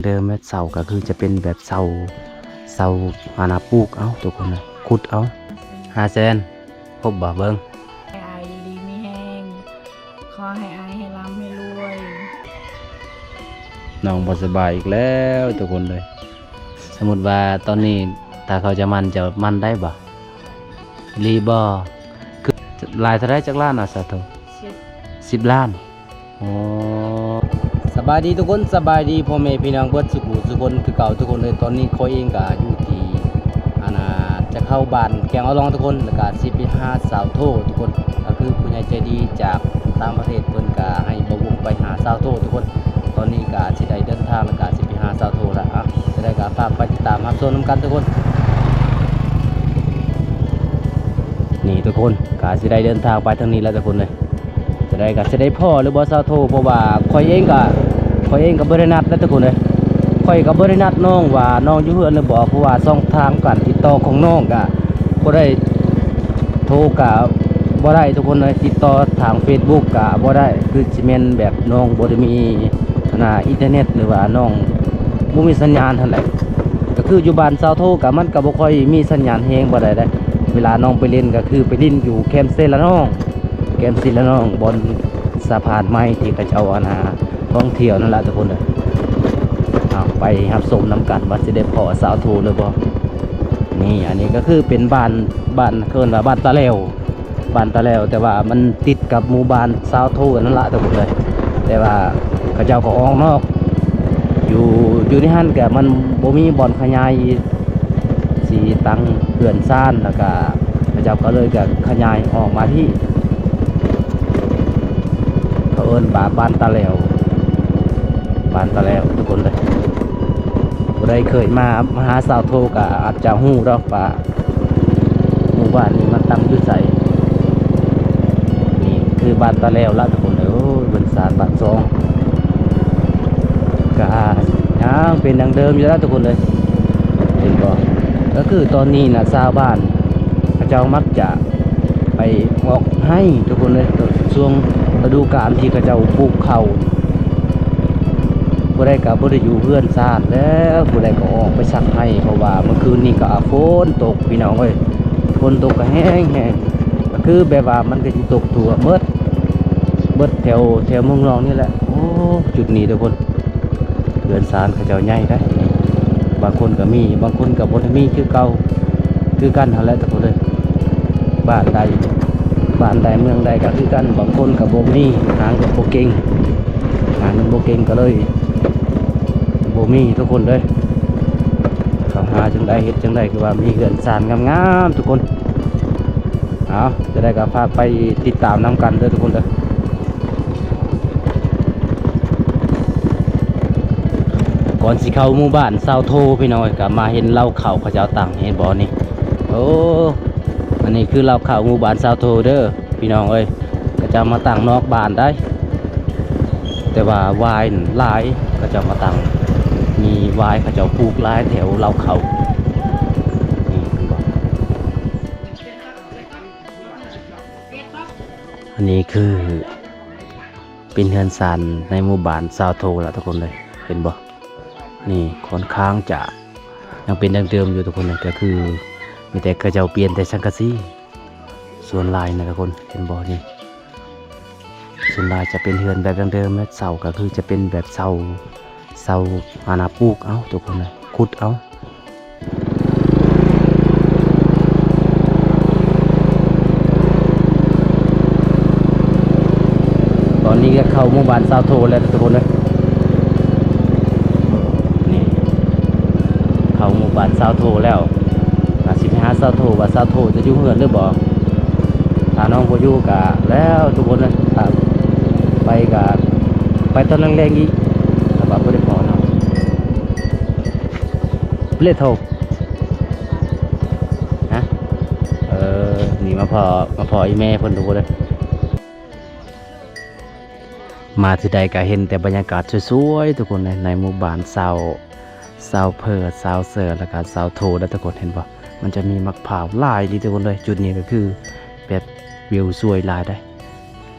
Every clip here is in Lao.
ເດີມແມ່ນເສົາກໍຄືຈະເປັນແບບເສົາ ເສົາ ອັນນ່າ ປູກເອົາທຸກຄົນນະ ຂຸດເອົາ ຫ້າແສນ ຄົບບໍ່ເບິ່ງ. ໃຫ້ອ້າຍຢູ່ດີມີແຮງ ຂໍໃຫ້ອ້າຍໃຫ້ລ່ຳໃຫ້ລວຍ. ນ້ອງບໍ່ສະບາຍອີກແລ້ວທຸກຄົນເອີຍ. ສົມມຸດວ່າຕອນນີ້ຖ້າເຂົາຈະໝັ້ນ ເຈົ້າໝັ້ນໄດ້ບໍ່? ອີ່ຫຼີບໍ່? ຄືຫຼາຍເທົ່າໃດ? ຈັກລ້ານນະ ສາໂທ? ສິບ ສິບລ້ານ. ໂອ້ ສະບາຍດີທຸກຄົນ ສະບາຍດີພໍ່ແມ່ພີ່ນ້ອງເບິດສູ່ຜູ້ສູ່ຄົນຄືເກົ່າທຸກຄົນເອີຍ. ຕອນນີ້ຂ້ອຍເອງກະຢູ່ທີ່ ອັນນ່າ ຈະເຂົ້າບ້ານແກ້ງອາລອງທຸກຄົນ ແລ້ວກະຊິໄປຫາສາວໂທທຸກຄົນ ກໍຄືຜູ້ໃຫຍ່ໃຈດີຈາກຕ່າງປະເທດ ເພິ່ນກະໃຫ້ບ່າວວົງໄປຫາສາວໂທທຸກຄົນ. ຕອນນີ້ກະຊິໄດ້ເດີນທາງ ແລ້ວກະຊິໄປຫາສາວໂທລະ. ອະ ຈັ່ງໃດກະຝາກໄປຕິດຕາມຮັບຊົມນຳກັນທຸກຄົນ. ນີ້ທຸກຄົນ ກະຊິໄດ້ເດີນທາງໄປທາງນີ້ແລ້ວທຸກຄົນເອີຍ. ຈະໄດ້ ກໍຈະໄດ້ພໍ້ຫຼືບໍ່ສາວໂທ ເພາະວ່າຂ້ອຍເອງກໍ ຂ້ອຍເອງກໍບໍ່ໄດ້ນັດເດ້ທຸກຄົນເອີຍ. ຂ້ອຍກໍບໍ່ໄດ້ນັດນ້ອງວ່ານ້ອງຢູ່ເຮືອນຫຼືບໍ່ ເພາະວ່າຊ່ອງທາງການຕິດຕໍ່ຂອງນ້ອງກໍບໍ່ໄດ້ ໂທກໍບໍ່ໄດ້ທຸກຄົນເອີຍ. ຕິດຕໍ່ທາງເຟສບຸກກໍບໍ່ໄດ້ ຄືຊິແມ່ນແບບນ້ອງບໍ່ໄດ້ມີ ອັນນ່າ ອິນເຕີເນັດ ຫຼືວ່ານ້ອງບໍ່ມີສັນຍານຫັ້ນແຫຼະ. ກໍຄືຢູ່ບ້ານສາວໂທກໍມັນກໍບໍ່ຄ່ອຍມີສັນຍານແຮງປານໃດເດ້. ເວລານ້ອງໄປຫຼິ້ນກໍຄືໄປຫຼິ້ນຢູ່ແຄມເຊລະນອງ ແຄມເຊລະນອງ ບ່ອນສະພານໃໝ່ທີ່ເຂົາເຈົ້າ ອັນນ່າ ທ່ອງທ່ຽວນັ້ນລະທຸກຄົນເອີຍ. ເອົາ ໄປຮັບຊົມນຳກັນວ່າຊິໄດ້ພໍ້ສາວໂທຫຼືບໍ່. ນີ້ ອັນນີ້ກໍຄືເປັນບ້ານ ບ້ານເອີ້ນວ່າບ້ານຕາແຫຼວ ບ້ານຕາແຫຼວ ແຕ່ວ່າມັນຕິດກັບໝູ່ບ້ານຊາວໂທນັ້ນລະທຸກຄົນເອີຍ. ແຕ່ວ່າເຂົາເຈົ້າກໍອອກນອກ ຢູ່ ຢູ່ໃນຫັ້ນກໍມັນບໍ່ມີບ່ອນຂະຫຍາຍ ຊິຕັ້ງເຮືອນຊານ ແລ້ວກະເຂົາເຈົ້າກໍເລີຍກະຂະຫຍາຍອອກມາທີ່ ເຂົາເອີ້ນວ່າບ້ານຕາແຫຼວ ບ້ານຕາແຫຼວທຸກຄົນເອີຍ. ຜູ້ໃດເຄີຍມາ ມາຫາສາວໂທກະອາດຈະຮູ້ດອກວ່າ ໝູ່ບ້ານນີ້ມັນຕັ້ງຢູ່ໃສ. ນີ້ຄືບ້ານຕາແຫຼວລະທຸກຄົນເອີຍ. ໂອ້ຍ ເຮືອນຊານບ້ານຊ່ອງ ກະຍັງເປັນດັ່ງເດີມຢູ່ລະທຸກຄົນເອີຍ ເຫັນບໍ່? ກໍຄືຕອນນີ້ນະ ຊາວບ້ານເຂົາເຈົ້າມັກຈະໄປອອກໄຮ່ທຸກຄົນເອີຍ. ຊ່ວງລະດູການທີ່ເຂົາເຈົ້າປູກເຂົ້າ ຜູ້ໃດກໍບໍ່ໄດ້ຢູ່ເຮືອນຊານແລ້ວ ຜູ້ໃດກໍອອກໄປຊັກໄຮ່ ເພາະວ່າເມື່ອຄືນນີ້ກໍຝົນຕົກພີ່ນ້ອງເອີຍ. ຝົນຕົກກໍແຮງໆ ກໍຄືແບບວ່າມັນກໍຊິຕົກທົ່ວເບິດ ເບິດແຖວ ແຖວເມືອງນອກນີ້ແຫຼະ. ໂອ້ ຈຸດນີ້ທຸກຄົນ ເຮືອນຊານເຂົາເຈົ້າໃຫຍ່ໄດ໋. ບາງຄົນກໍມີ ບາງຄົນກໍບໍ່ໄດ້ມີຄືເກົ່າ ຄືກັນຫັ້ນແຫຼະທຸກຄົນເອີຍ. ບ້ານໃດ ບ້ານໃດເມືອງໃດກໍຄືກັນ ບາງຄົນກໍບໍ່ມີ ຫາເງິນບໍ່ເກັ່ງ ຫາເງິນບໍ່ເກັ່ງກໍເລີຍບໍ່ມີທຸກຄົນເອີຍ. ເຂົາຫາຈັ່ງໃດເຮັດຈັ່ງໃດ ຄືວ່າມີເຮືອນຊານງາມໆທຸກຄົນ. ເອົາ ຈັ່ງໃດກໍຝາກໄປຕິດຕາມນຳກັນເດີທຸກຄົນເດີ. ກ່ອນຊິເຂົ້າໝູ່ບ້ານຊາວໂທພີ່ນ້ອງເອີຍ ກໍມາເຫັນເລົ້າເຂົ້າເຂົາເຈົ້າຕັ້ງ ເຫັນບໍ່ນີ້? ໂອ້ ອັນນີ້ຄືເລົ້າເຂົ້າໝູ່ບ້ານຊາວໂທເດີພີ່ນ້ອງເອີຍ. ເຂົາເຈົ້າມາຕັ້ງນອກບ້ານໄດ໋ ແຕ່ວ່າຫວາຍນັ້ນຫຼາຍ ເຂົາເຈົ້າມາຕັ້ງ ມີຫວາຍເຂົາເຈົ້າປູກຫຼາຍແຖວເລົ້າເຂົ້າ. ນີ້ເຫັນບໍ່? ອັນນີ້ຄື ເປັນເຮືອນຊານໃນໝູ່ບ້ານຊາວໂທລະທຸກຄົນເລີຍ ເຫັນບໍ່? ນີ້ຄ່ອນຂ້າງຈະຍັງເປັນດັ່ງເດີມຢູ່ທຸກຄົນເລີຍ ກໍຄືມີແຕ່ເຂົາເຈົ້າປ່ຽນແຕ່ສັງກະສີ ສ່ວນຫຼາຍນະທຸກຄົນ ເຫັນບໍ່ນີ້? ສ່ວນຫຼາຍຈະເປັນເຮືອນແບບດັ້ງເດີມ ແລະ ເສົາກໍຄືຈະເປັນແບບເສົາ ເສົາ ອັນນ່າ ປູກເອົາທຸກຄົນເລີຍ ຂຸດເອົາ. ຕອນນີ້ກໍເຂົ້າໝູ່ບ້ານຊາວໂທແລ້ວທຸກຄົນເອີຍ ນີ້ ເຂົ້າໝູ່ບ້ານຊາວໂທແລ້ວ ກະຊິໄປຫາຊາວໂທວ່າຊາວໂທຈະຢູ່ເຮືອນຫຼືບໍ່. ຖ້ານ້ອງບໍ່ຢູ່ກະແລ້ວທຸກຄົນເອີຍ ຖ້າໄປກະໄປຕອນແລງໆອີກ ຖ້າວ່າບໍ່ໄດ້ພໍ້ເນາະ. ເລດໂທ ຮະ ເອີ ນີ້ມາພໍ້ ມາພໍ້ອີ່ແມ່ເພິ່ນທຸກຄົນເອີຍ. ມາທີ່ໃດກໍເຫັນແຕ່ບັນຍາກາດສວຍໆ ທຸກຄົນເອີຍ ໃນໝູ່ບ້ານຊາວ ຊາວເພີ ຊາວເຊີ ແລ້ວກໍຊາວໂທເດີທຸກຄົນ ເຫັນບໍ່? ມັນຈະມີໝາກພ້າວຫຼາຍອີ່ຫຼີທຸກຄົນເອີຍ. ຈຸດນີ້ກໍຄືແບບວິວສວຍຫຼາຍເດ້.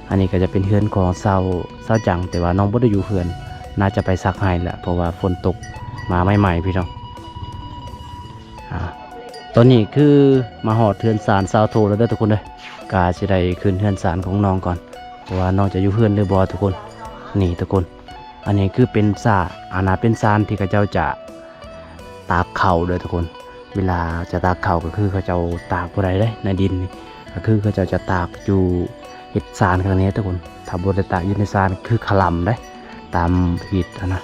ອັນນີ້ກໍຈະເປັນເຮືອນຂອງຊາວ ຊາວຈັງ ແຕ່ວ່ານ້ອງບໍ່ໄດ້ຢູ່ເຮືອນ ໜ້າຈະໄປຊັກໃຫ້ແຫຼະ ເພາະວ່າຝົນຕົກມາໃໝ່ໆ ພີ່ນ້ອງ. ອາ ຕອນນີ້ຄືມາຮອດເຮືອນຊານຊາວໂທແລ້ວເດີທຸກຄົນເດີ. ກະຊິໄດ້ຂຶ້ນເຮືອນຊານຂອງນ້ອງກ່ອນ ເພາະວ່ານ້ອງຈະຢູ່ເຮືອນຫຼືບໍ່ທຸກຄົນ. ນີ້ທຸກຄົນ ອັນນີ້ຄືເປັນຊາ ອັນນ່າເປັນຊານທີ່ເຂົາເຈົ້າຈະຕາກເຂົ້າເດີທຸກຄົນ. ເວລາຈະຕາກເຂົ້າກໍຄືເຂົາເຈົ້າຕາກບໍ່ໄດ້ເດ້ໃນດິນນີ້ ກໍຄືເຂົາເຈົ້າຈະຕາກຢູ່ເຮັດຊານຂ້າງໃນທຸກຄົນ. ຖ້າບໍ່ໄດ້ຕາກຢູ່ໃນຊານຄືຂະລຳເດ້ ຕາມຮີດຫັ້ນນະ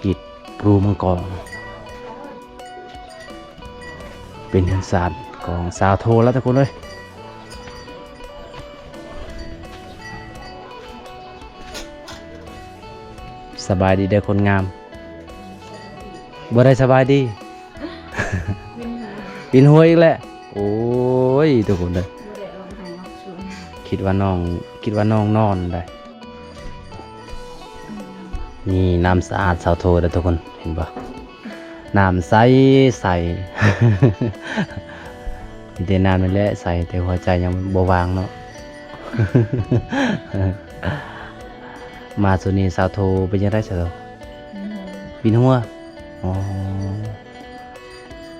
ຮີດພູມັງກອງ. ເປັນເຮືອນຊານຂອງຊາວໂທແລ້ວທຸກຄົນເອີຍ. ສະບາຍດີເດີຄົນງາມ. ບໍ່ໄດ້ສະບາຍດີ ວິນຫົວ ວິນຫົວອີກແລ້ວ. ໂອ້ຍ ທຸກຄົນເດີ ບໍ່ໄດ້ອອກໄຮ່ອອກສວນ ຄິດວ່ານ້ອງ ຄິດວ່ານ້ອງນອນໄດ. ນີ້ນ້ຳສະອາດຊາວໂທເດີທຸກຄົນ ເຫັນບໍ່? ນ້ຳໃສໃສ ມີແຕ່ນ້ຳນີ້ແຫຼະໃສ ແຕ່ຫົວໃຈຍັງບໍ່ວ່າງເນາະ. ມາຊຸດນີ້ຊາວໂທເປັນຈັ່ງໃດຊາວໂທ? ວິນຫົວ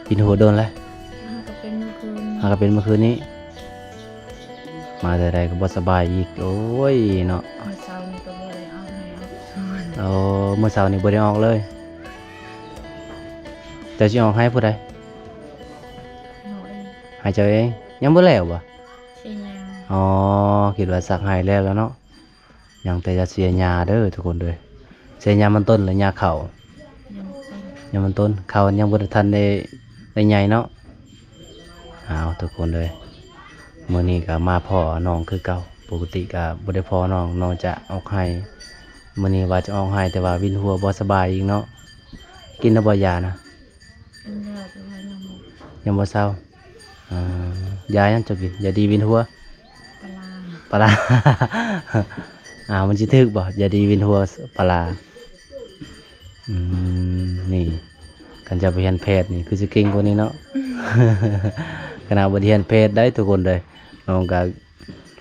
ວິນຫົວ. ອໍ ວິນຫົວດົນແລ້ວ? ຫາກໍເປັນມື້ຄືນ ຫາກໍເປັນມື້ຄືນນີ້. ມາແຕ່ໃດກໍບໍ່ສະບາຍອີກ ໂອ້ຍເນາະ. ມື້ເຊົ້ານີ້ກໍບໍ່ໄດ້ອອກໄຮ່ອອກສວນ. ໂອ້ ມື້ເຊົ້ານີ້ບໍ່ໄດ້ອອກເລີຍ. ເຈົ້າຊິອອກໄຮ່ຜູ້ໃດ? ອອກເອງ ໄຮ່ເຈົ້າເອງ. ຍັງບໍ່ແລ້ວບໍ່? ເສຍຫຍ້າ. ອໍ ຄິດວ່າສັກໄຮ່ແລ້ວແລ້ວເນາະ. ຍັງແຕ່ຈະເສຍຫຍ້າເດີທຸກຄົນເດີ. ເສຍຫຍ້າມັນຕົ້ນ ຫຼືຫຍ້າເຂົ້າ? ຫຍ້າມັນຕົ້ນ ຫຍ້າມັນຕົ້ນ. ເຂົ້າຍັງບໍ່ທັນໄດ້ ໄດ້ໃຫຍ່ເນາະ. ອ້າວ ທຸກຄົນເອີຍ ມື້ນີ້ກໍມາພໍ້ນ້ອງຄືເກົ່າ. ປົກກະຕິກໍບໍ່ໄດ້ພໍ້ນ້ອງ ນ້ອງຈະອອກໄຮ່. ມື້ນີ້ວ່າຈະອອກໄຮ່ ແຕ່ວ່າວິນຫົວບໍ່ສະບາຍອີກເນາະ. ກິນແລ້ວບໍ່ຢານະ? ກິນແລ້ວ ແຕ່ວ່າຍັງບໍ່ ຍັງບໍ່ເຊົາ. ເອີ ຢາຫຍັງເຈົ້າກິນ? ຢາດີວິນຫົວ? ປາລາ ປາລາ. ອ້າວ ມັນຊິຖືກບໍ່? ຢາດີວິນຫົວ ປາລາ. ອືມ ນີ້ ຄັນເຈົ້າໄປຮຽນແພດນີ້ ຄືຊິເກັ່ງກວ່ານີ້ເນາະ. ຂະໜາດບໍ່ໄດ້ຮຽນແພດໄດ໋ທຸກຄົນເດີ ນ້ອງກໍ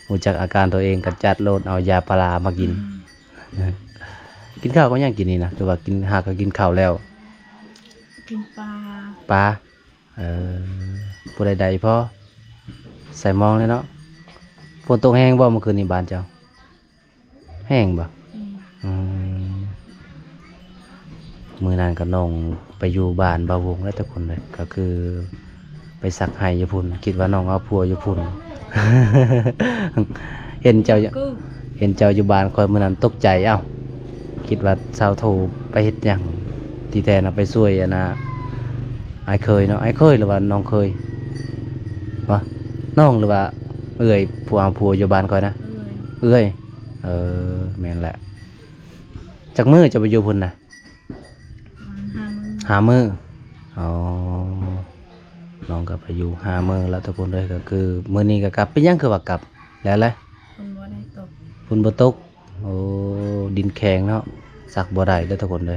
ຮູ້ຈັກອາການຕົວເອງ ກໍຈັດໂລດ ເອົາຢາປາລາມາກິນ. ອືມ ກິນເຂົ້າກັບຫຍັງກິນນີ້ນະ? ຄືວ່າກິນ ຫາກໍກິນເຂົ້າແລ້ວ ກິນປາ ປາ. ເອີ ຜູ້ໃດໄດ້ພໍໃສ່ມອງເລີຍເນາະ. ຝົນຕົກແຮງບໍ່ມື້ຄືນນີ້ບ້ານເຈົ້າ? ແຮງບໍ່? ອືມ ອືມ ມື້ນັ້ນກໍນ້ອງໄປຢູ່ບ້ານບ່າວວົງແລ້ວທຸກຄົນເອີຍ ກໍຄືໄປຊັກໄຮ່ຢູ່ພຸ້ນ ຄິດວ່ານ້ອງເອົາຜົວຢູ່ພຸ້ນ. ເຫັນເຈົ້າ ເຫັນເຈົ້າຢູ່ບ້ານຂ້ອຍມື້ນັ້ນຕົກໃຈ ເອົ້າ ຄິດວ່າຊາວໂທໄປເຮັດຫຍັງ ທີ່ແທ້ນະໄປຊ່ວຍອັນນ່າ ອ້າຍເຂີຍເນາະ. ອ້າຍເຂີຍ ຫຼືວ່ານ້ອງເຂີຍ? ວະ ນ້ອງ ຫຼືວ່າເອື້ອຍ ຜູ້ເອົາຜົວຢູ່ບ້ານຂ້ອຍນະ? ເອື້ອຍ ເອື້ອຍ. ເອີ ແມ່ນແຫຼະ. ຈັກມື້ເຈົ້າໄປຢູ່ພຸ້ນນະ? ປະມານຫ້າມື້ ຫ້າມື້. ອໍ ນ້ອງກໍໄປຢູ່ຫ້າມື້ແລ້ວທຸກຄົນເອີຍ. ກໍຄືມື້ນີ້ກໍກັບ. ເປັນຫຍັງຄືວ່າກັບ? ແລ້ວແຫຼະ ຝົນບໍ່ໄດ້ຕົກ ຝົນບໍ່ຕົກ. ໂອ້ ດິນແຂງເນາະ ຊັກບໍ່ໄດ້ເດີທຸກຄົນເດີ.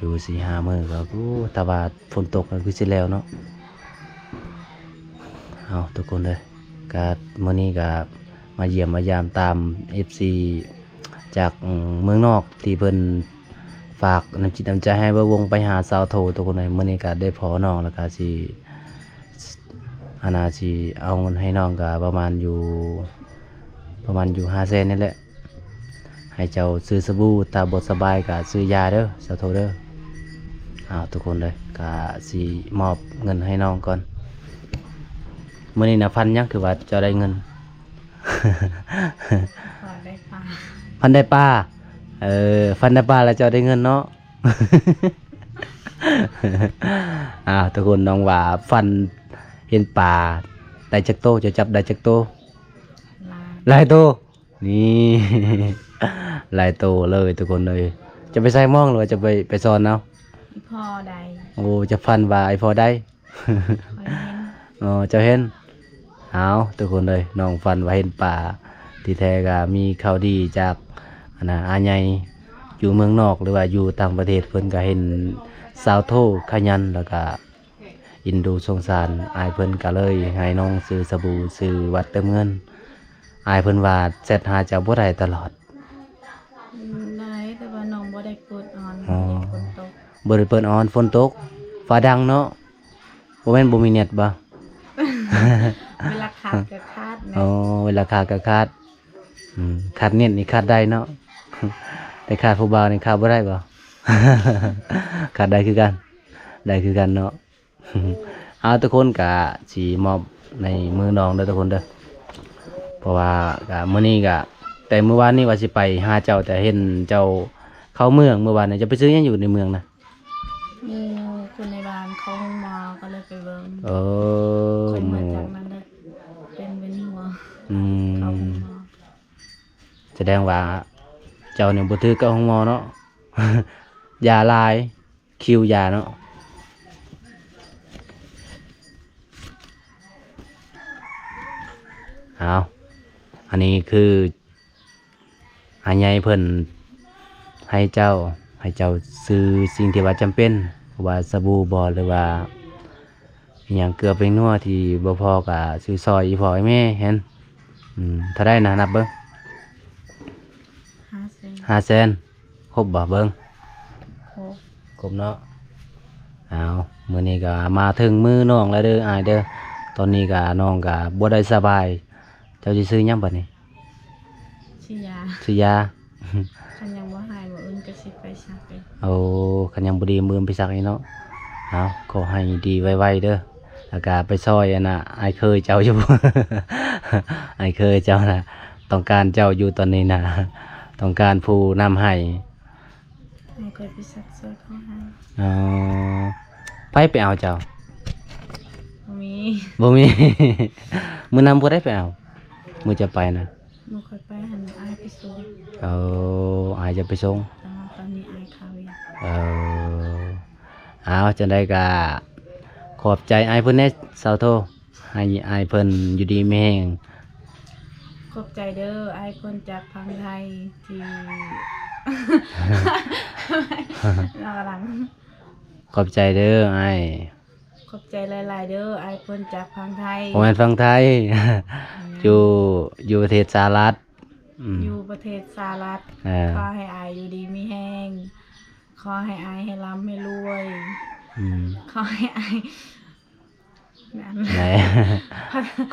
ຢູ່ສີ່ຫ້າມື້ກໍ ໂອ້ ຖ້າວ່າຝົນຕົກກໍຄືຊິແລ້ວເນາະ. ເອົາ ທຸກຄົນເດີ ກະມື້ນີ້ກະມາຢ້ຽມມາຢາມຕາມເອັຟຊີຈາກ ເອີ ເມືອງນອກ ທີ່ເພິ່ນຝາກນ້ຳຈິດນ້ຳໃຈໃຫ້ບ່າວວົງໄປຫາຊາວໂທ ທຸກຄົນເອີຍ. ມື້ນີ້ກະໄດ້ພໍ້ນ້ອງ ແລ້ວກະຊິ ອັນນ່າ ຊິເອົາເງິນໃຫ້ນ້ອງກະປະມານຢູ່ ປະມານຢູ່ຫ້າແສນນີ້ແຫຼະ. ໃຫ້ເຈົ້າຊື້ສະບູ ຖ້າບໍ່ສະບາຍກະຊື້ຢາເດີ ສາທຸເດີ. ເອົາ ທຸກຄົນເດີ ກະຊິມອບເງິນໃຫ້ນ້ອງກ່ອນ. ມື້ນີ້ນະ ຝັນຫຍັງຄືວ່າເຈົ້າໄດ້ເງິນ? ຝັນໄດ້ປາ ຝັນໄດ້ປາ. ເອີ ຝັນໄດ້ປາແລ້ວເຈົ້າໄດ້ເງິນເນາະ. ເອົາ ທຸກຄົນ ນ້ອງວ່າຝັນເຫັນປາ ໄດ້ຈັກໂຕ? ເຈົ້າຈັບໄດ້ຈັກໂຕ? ຫຼາຍ ຫຼາຍໂຕ. ນີ້ ຫຼາຍໂຕເລີຍທຸກຄົນເອີຍ. ຈະໄປໃສ່ມອງ ຫຼືວ່າຈະໄປ ໄປສອນເອົາ? ອີ່ພໍ່ໄດ້. ໂອ້ ຈະຝັນວ່າໄອ້ພໍ່ໄດ້. ຂ້ອຍເຫັນ. ອໍ ເຈົ້າເຫັນ. ເອົາ ທຸກຄົນເອີຍ ນ້ອງຝັນວ່າເຫັນປາ. ທີ່ແທ້ກໍມີຂ່າວດີຈາກ ອັນນ່າ ອາໃຫຍ່ຢູ່ເມືອງນອກ ຫຼືວ່າຢູ່ຕ່າງປະເທດ ເພິ່ນກໍເຫັນສາວໂທຂະຫຍັນ ແລ້ວກໍ ເອັນດູສົງສານອ້າຍເພິ່ນ ກໍເລີຍໃຫ້ນ້ອງຊື້ສະບູ ຊື້ບັດເຕີມເງິນ. ອ້າຍເພິ່ນວ່າແຊັດຫາເຈົ້າບໍ່ໄດ້ຕະຫຼອດ. ໄດ້ ບໍ່ໄດ້ເປີດອອນ ຝົນຕົກ ຟ້າດັງເນາະ. ບໍ່ແມ່ນບໍ່ມີແນັດບໍ່? ເວລາຂາດກໍຂາດແນະ. ອໍ ເວລາຂາດກໍຂາດ. ອືມ ຂາດແນັດນີ້ຂາດໄດ້ເນາະ ແຕ່ຂາດຜູ້ບ່າວນີ້ຂາດບໍ່ໄດ້ບໍ່? ຂາດໄດ້ຄືກັນ ໄດ້ຄືກັນເນາະ. ເອົາ ທຸກຄົນກະຊິມອບໃນມືນ້ອງເດີທຸກຄົນເດີ ເພາະວ່າກະມື້ນີ້ກະ ແຕ່ມື້ວານນີ້ວ່າຊິໄປຫາເຈົ້າ ແຕ່ເຫັນເຈົ້າເຂົ້າເມືອງ ມື້ວານນີ້ເຈົ້າໄປຊື້ຫຍັງຢູ່ໃນເມືອງນະ? ໝູ່ຄົນໃນບ້ານເຂົ້າໂຮງໝໍ ກໍເລີຍໄປເບິ່ງ. ເອີ ຂ້ອຍມາຈາກນັ້ນເດີ ເປັນເວຍນຫົວ. ອືມ ເຂົ້າໂຮງໝໍ. ສະແດງວ່າເຈົ້ານີ້ບໍ່ຖືກກັບໂຮງໝໍເນາະ ຢາຫຼາຍ ຄິວຢາເນາະ. ເອົາ ອັນນີ້ຄື ອາໃຫຍ່ເພິ່ນໃຫ້ເຈົ້າ ໃຫ້ເຈົ້າຊື້ສິ່ງທີ່ວ່າຈຳເປັນ ວ່າສະບູບໍ ຫຼືວ່າອີ່ຫຍັງ ເກືອແປ້ງນົວທີ່ບໍ່ພໍກໍຊື້ຊ່ອຍອີ່ພໍ່ອີ່ແມ່ຫັ້ນ. ອືມ ເທົ່າໃດນະ ນັບເບິ່ງ. ຫ້າແສນ ຫ້າແສນ ຄົບບໍ່ເບິ່ງ? ຄົບ ຄົບເນາະ. ເອົາ ມື້ນີ້ກໍມາເຖິງມືນ້ອງແລ້ວເດີອ້າຍເດີ ຕອນນີ້ກໍນ້ອງກໍບໍ່ໄດ້ສະບາຍ. ເຈົ້າຊິຊື້ຫຍັງບັດນີ້? ຊື້ຢາ ຊື້ຢາ. ຄັນຍັງບໍ່ຫາຍມື້ອື່ນກໍຊິໄປສັກເອງ. ໂອ້ ຄັນຍັງບໍ່ດີມື້ອື່ນໄປສັກອີກເນາະ. ເອົາ ຂໍໃຫ້ດີໄວໆເດີ ແລ້ວກໍໄປຊ່ອຍອັນນ່າ ອ້າຍເຂີຍເຈົ້າຢູ່ ອ້າຍເຂີຍເຈົ້ານະ ຕ້ອງການເຈົ້າຢູ່ຕອນນີ້ນະ ຕ້ອງການຜູ້ນຳໃຫ້. ໃຫ້ຂ້ອຍໄປສັກຊ່ອຍເຂົາໃຫ້. ອໍ ໃຜໄປເອົາເຈົ້າ? ບໍ່ມີ ບໍ່ມີ. ມື້ນຳຜູ້ໃດໄປເອົາ? ມື້ຈະໄປນະ? ມື້ຂ້ອຍໄປຫັ້ນ ອ້າຍໄປສົ່ງ. ເອີ ອ້າຍຈະໄປສົ່ງ. ແຕ່ວ່າຕອນນີ້ອ້າຍຄາວຽກ. ເອີ ເອົາ ຈັ່ງໃດກໍຂອບໃຈອ້າຍເພິ່ນແດ່ ສາວໂທ. ໃຫ້ອ້າຍເພິ່ນຢູ່ດີມີແຮງ. ຂອບໃຈເດີ ອ້າຍເພິ່ນຈາກຝັ່ງໄທທີ່ ລາວຫຼັງ. ຂອບໃຈເດີອ້າຍ. ຂອບໃຈຫຼາຍໆເດີ ອ້າຍເພິ່ນຈາກຝັ່ງໄທ. ບໍ່ແມ່ນຝັ່ງໄທ ແມ່ນ ຢູ່ ຢູ່ປະເທດສະຫະລັດ. ອືມ ຢູ່ປະເທດສະຫະລັດ. ເອີ ຂໍໃຫ້ອ້າຍຢູ່ດີມີແຮງ ຂໍໃຫ້ອ້າຍໃຫ້ລ່ຳໃຫ້ລວຍ. ອືມ ຂໍໃຫ້ອ້າຍ ນັ້ນແຫຼະ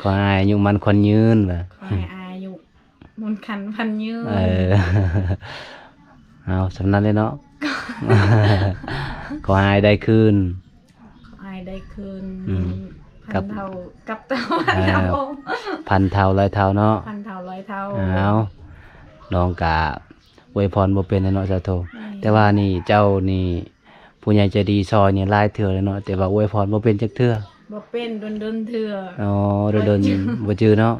ຂໍໃຫ້ອາຍຸໝັ້ນຂວັນຍືນວ່າ ຂໍໃຫ້ອາຍຸໝຸນຄັນຂວັນຍືນ. ເອີ ເອົາ ສ່ຳນັ້ນເລີຍເນາະ. ຂໍໃຫ້ໄດ້ຄືນ ຂໍໃຫ້ໄດ້ຄືນ ອືມ ພັນເທົ່າກັບເທົ່າ ເອີ ພັນເທົ່າ ພັນເທົ່າ ຮ້ອຍເທົ່າເນາະ ພັນເທົ່າ ຮ້ອຍເທົ່າ. ເອົາ ນ້ອງກະອວຍພອນບໍ່ເປັນແຫຼະເນາະ ສາໂທ. ແມ່ນ ແຕ່ວ່ານີ້ເຈົ້ານີ້ ຜູ້ໃຫຍ່ໃຈດີຊ່ອຍນີ້ຫຼາຍເທື່ອແລ້ວເນາະ ແຕ່ວ່າອວຍພອນບໍ່ເປັນຈັກເທື່ອ. ບໍ່ເປັນ ດົນໆເທື່ອ. ອໍ ດົນໆ ບໍ່ຈື່ເນາະ.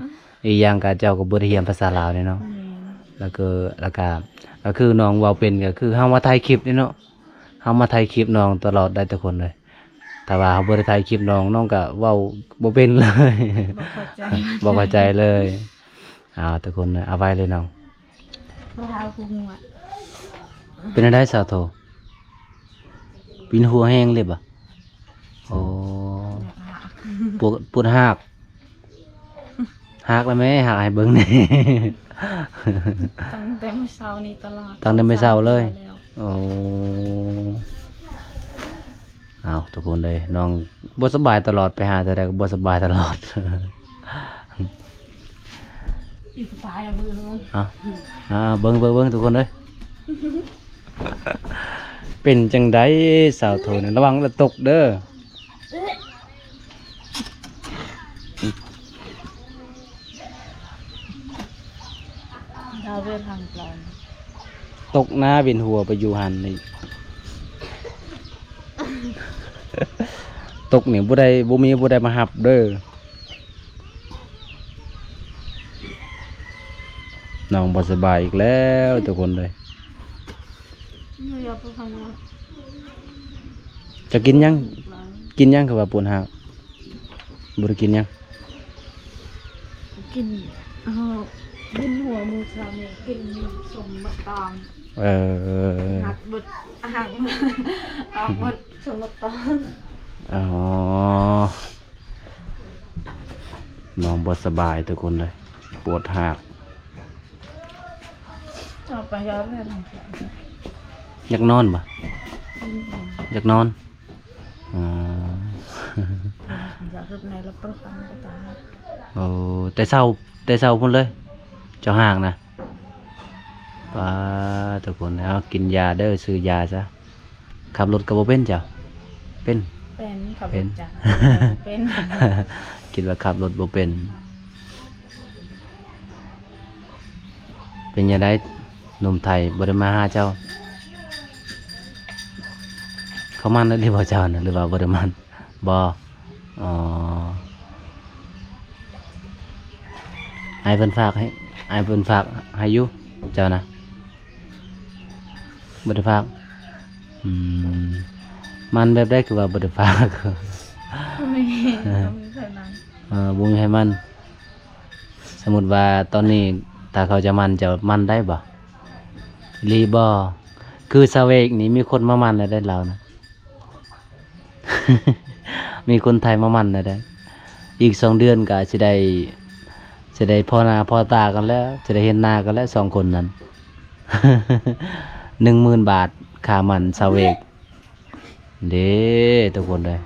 ອີກຢ່າງກະເຈົ້າກໍບໍ່ໄດ້ຮຽນພາສາລາວເດ້ເນາະ. ແມ່ນ ແລ້ວກໍ ແລ້ວກະ ກໍຄືນ້ອງເວົ້າເປັນ ກໍຄືເຮົາມາຖ່າຍຄລິບນີ້ເນາະ ເຮົາມາຖ່າຍຄລິບນ້ອງຕະຫຼອດໄດ໋ທຸກຄົນເລີຍ. ຖ້າວ່າເຮົາບໍ່ໄດ້ຖ່າຍຄລິບນ້ອງ ນ້ອງກໍເວົ້າບໍ່ເປັນເລີຍ ບໍ່ເຂົ້າໃຈ ບໍ່ເຂົ້າໃຈເລີຍ. ເອົາ ທຸກຄົນເລີຍ ເອົາໄວ້ເລີຍນ້ອງ. ບໍ່ເອົາຜູ້ຫົວ. ເປັນແນວໃດສາໂທ? ວິນຫົວແຮງເລີຍບໍ່? ໂອ້ ປວດ ປວດຮາກ ຮາກແລ້ວແມ່ ຮາກໃຫ້ເບິ່ງແດ່. ຕັ້ງແຕ່ມື້ເຊົ້ານີ້ຕະຫຼອດ ຕັ້ງແຕ່ມື້ເຊົ້າເລີຍ. ໂອ້ ເອົາ ທຸກຄົນເອີຍ ນ້ອງບໍ່ສະບາຍຕະຫຼອດ ໄປຫາເທື່ອໃດກໍບໍ່ສະບາຍຕະຫຼອດ. ອີກປາຍມື ເອົາ ເອົາ ເບິ່ງ ເບິ່ງ ເບິ່ງ ທຸກຄົນເອີຍ ເປັນຈັ່ງໃດສາວໂທນີ້ ລະວັງລະຕົກເດີ. ດາວເວນທາງໄກ ຕົກໜ້າເວນຫົວໄປຢູ່ຫັ້ນນີ້ ຕົກນີ້ບໍ່ໄດ້ ບໍ່ມີຜູ້ໃດມາຮັບເດີ. ນ້ອງບໍ່ສະບາຍອີກແລ້ວທຸກຄົນເອີຍ. ຈະກິນຫຍັງ? ກິນຫຍັງຄືວ່າປົນຫາກ? ບໍ່ໄດ້ກິນຫຍັງ? ກິນ ເອີ ກິນຫົວໝູຊາມີ ກິນສົ້ມໝາກຕອງ. ເອີ ຫັກເບິດ ຫັກ ອອກເບິດສົ້ມໝາກຕອງ. ອໍ ນ້ອງບໍ່ສະບາຍທຸກຄົນເລີຍ ປວດຫາກ. ອອກໄປແລ້ວ ຢາກນອນບໍ່? ອືມ ຢາກນອນ. ອໍ ຢາກເຮັດໃນລະປະກັນກໍຕາມ. ໂອ້ ແຕ່ເຊົ້າ ແຕ່ເຊົ້າພຸ້ນເລີຍ ເຈົ້າຮ້າງນະ. ປ້າ ທຸກຄົນ ເອົາ ກິນຢາເດີ ຊື້ຢາຊະ. ຂັບລົດກໍບໍ່ເປັນເຈົ້າ? ເປັນ ເປັນ ຂັບລົດຈັກເປັນ. ຄິດວ່າຂັບລົດບໍ່ເປັນ. ເປັນຈັ່ງໃດ ໜຸ່ມໄທບໍ່ໄດ້ມາຫາເຈົ້າ? ເຂົາໝັ້ນແລ້ວເດບໍ່ເຈົ້ານະ ຫຼືວ່າບໍ່ໄດ້ໝັ້ນ? ບໍ່. ອໍ ອ້າຍເພິ່ນຝາກໃຫ້ ອ້າຍເພິ່ນຝາກໃຫ້ຢູ່ ເຈົ້ານະ? ບໍ່ໄດ້ຝາກ. ອືມ ໝັ້ນແບບໃດຄືວ່າບໍ່ໄດ້ຝາກ? ບໍ່ມີ ບໍ່ມີໃຜໝັ້ນ. ເອີ ບໍ່ມີໃຜໝັ້ນ. ສົມມຸດວ່າຕອນນີ້ຖ້າເຂົາຈະໝັ້ນ ເຈົ້າໝັ້ນໄດ້ບໍ່? ອີ່ຫຼີບໍ່? ຄືສາວເອກນີ້ມີຄົນມາໝັ້ນແລ້ວເດ້ລາວນະ. ມີຄົນໄທມາໝັ້ນແລ້ວເດ້. ອີກສອງເດືອນກໍຊິໄດ້ ຊິໄດ້ພໍໜ້າພໍຕາກັນແລ້ວ ຊິໄດ້ເຫັນໜ້າກັນແລ້ວ ສອງຄົນນັ້ນ. ໜຶ່ງໝື່ນບາດ ຄ່າໝັ້ນສາວເອກເດ້ ທຸກຄົນເດີ.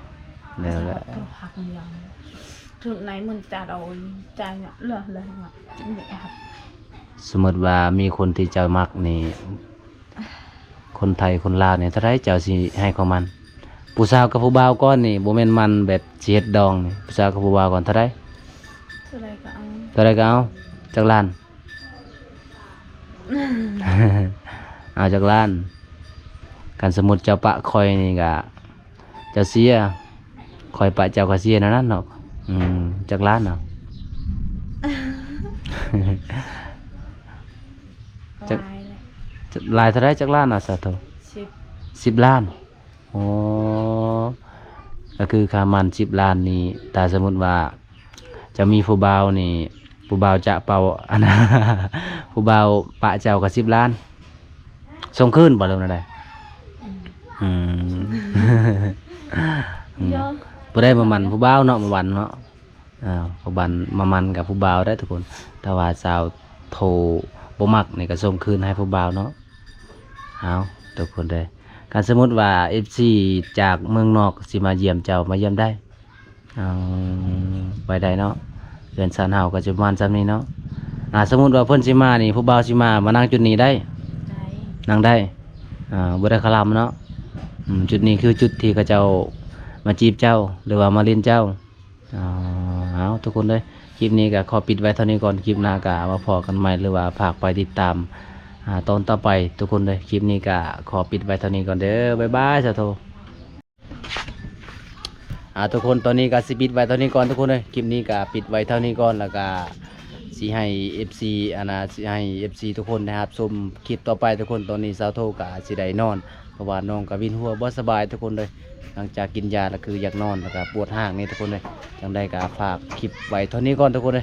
ແລ້ວລະ ທຸກໃນໝື່ນຈາດເອົາຈ່າຍເນາະ ເຫຼືອ ເຫຼືອ ສົມມຸດວ່າມີຄົນທີ່ເຈົ້າມັກນີ້ ຄົນໄທຄົນລາວນີ້ ເທົ່າໃດເຈົ້າຊິໃຫ້ເຂົາໝັ້ນ? ຜູ້ສາວກັບຜູ້ບ່າວກ່ອນນີ້ ບໍ່ແມ່ນໝັ້ນແບບຊິເຮັດດອງນີ້ ຜູ້ສາວກັບຜູ້ບ່າວກ່ອນ ເທົ່າໃດ? ເທົ່າໃດກໍເອົາ ເທົ່າໃດກໍເອົາ. ຈັກລ້ານ? ເອົາຈັກລ້ານ? ຄັນສົມມຸດເຈົ້າປະຂ້ອຍນີ້ກະ ເຈົ້າເສຍ ຂ້ອຍປະເຈົ້າກໍເສຍແນວນັ້ນເນາະ. ອືມ ຈັກລ້ານເນາະ? ຈັກ ຫຼາຍແຫຼະ ຫຼາຍເທົ່າໃດ? ຈັກລ້ານເນາະ ສາໂທ? ສິບ ສິບລ້ານ. ອໍ ກໍຄືຄ່າໝັ້ນສິບລ້ານນີ້ ຖ້າສົມມຸດວ່າເຈົ້າມີຜູ້ບ່າວນີ້ ຜູ້ບ່າວຈະເປົ່າ ອັນ ຜູ້ບ່າວປະເຈົ້າກໍສິບລ້ານ ສົ່ງຄືນບໍ່ ຫຼືແນວໃດ? ອືມ ອືມ ອືມ ຜູ້ໃດມາໝັ້ນຜູ້ບ່າວເນາະ ມາໝັ້ນເນາະ. ອ່າ ຜູ້ບ່າວມາໝັ້ນກັບຜູ້ບ່າວໄດ້ທຸກຄົນ ແຕ່ວ່າສາວໂທບໍ່ມັກນີ້ກໍສົ່ງຄືນໃຫ້ຜູ້ບ່າວເນາະ. ເອົາ ທຸກຄົນເດີ ຄັນສົມມຸດວ່າເອັຟຊີຈາກເມືອງນອກຊິມາຢ້ຽມເຈົ້າ ມາຢ້ຽມໄດ້. ເອົາ ໄປໄດ້ເນາະ ເຮືອນຊານເຮົາກໍຈະປະມານສ່ຳນີ້ເນາະ. ອ່າ ສົມມຸດວ່າເພິ່ນຊິມານີ້ ຜູ້ບ່າວຊິມາ ມານັ່ງຈຸດນີ້ໄດ້? ໄດ້ ນັ່ງໄດ້. ອ່າ ບໍ່ໄດ້ຄະລຳເນາະ. ອືມ ຈຸດນີ້ຄືຈຸດທີ່ເຂົາເຈົ້າມາຈີບເຈົ້າ ຫຼືວ່າມາຫຼິ້ນເຈົ້າ. ອໍ ເອົາ ທຸກຄົນເດີ ຄລິບນີ້ກໍຂໍປິດໄວ້ເທົ່ານີ້ກ່ອນ ຄລິບໜ້າກໍມາພໍ້ກັນໃໝ່ ຫຼືວ່າຝາກໄປຕິດຕາມ ອ່າ ຕອນຕໍ່ໄປ ທຸກຄົນເດີ. ຄລິບນີ້ກໍຂໍປິດໄວ້ເທົ່ານີ້ກ່ອນເດີ ບາຍບາຍ ສາໂທ. ອ່າ ທຸກຄົນ ຕອນນີ້ກໍຊິປິດໄວ້ເທົ່ານີ້ກ່ອນ ທຸກຄົນເດີ. ຄລິບນີ້ກໍປິດໄວ້ເທົ່ານີ້ກ່ອນ ແລ້ວກໍຊິໃຫ້ເອັຟຊີ ອັນນ່າ ຊິໃຫ້ເອັຟຊີທຸກຄົນໄດ້ຮັບຊົມຄລິບຕໍ່ໄປ ທຸກຄົນ. ຕອນນີ້ສາວໂທກໍຊິໄດ້ນອນ ເພາະວ່ານ້ອງກໍວິນຫົວບໍ່ສະບາຍ ທຸກຄົນເດີ. ຫຼັງຈາກກິນຢາແລ້ວຄືຢາກນອນ ແລ້ວກໍປວດຮ່າງນີ້ ທຸກຄົນເດີ. ຈັ່ງໃດກໍຝາກຄລິບໄວ້ເທົ່ານີ້ກ່ອນ ທຸກຄົນເດີ.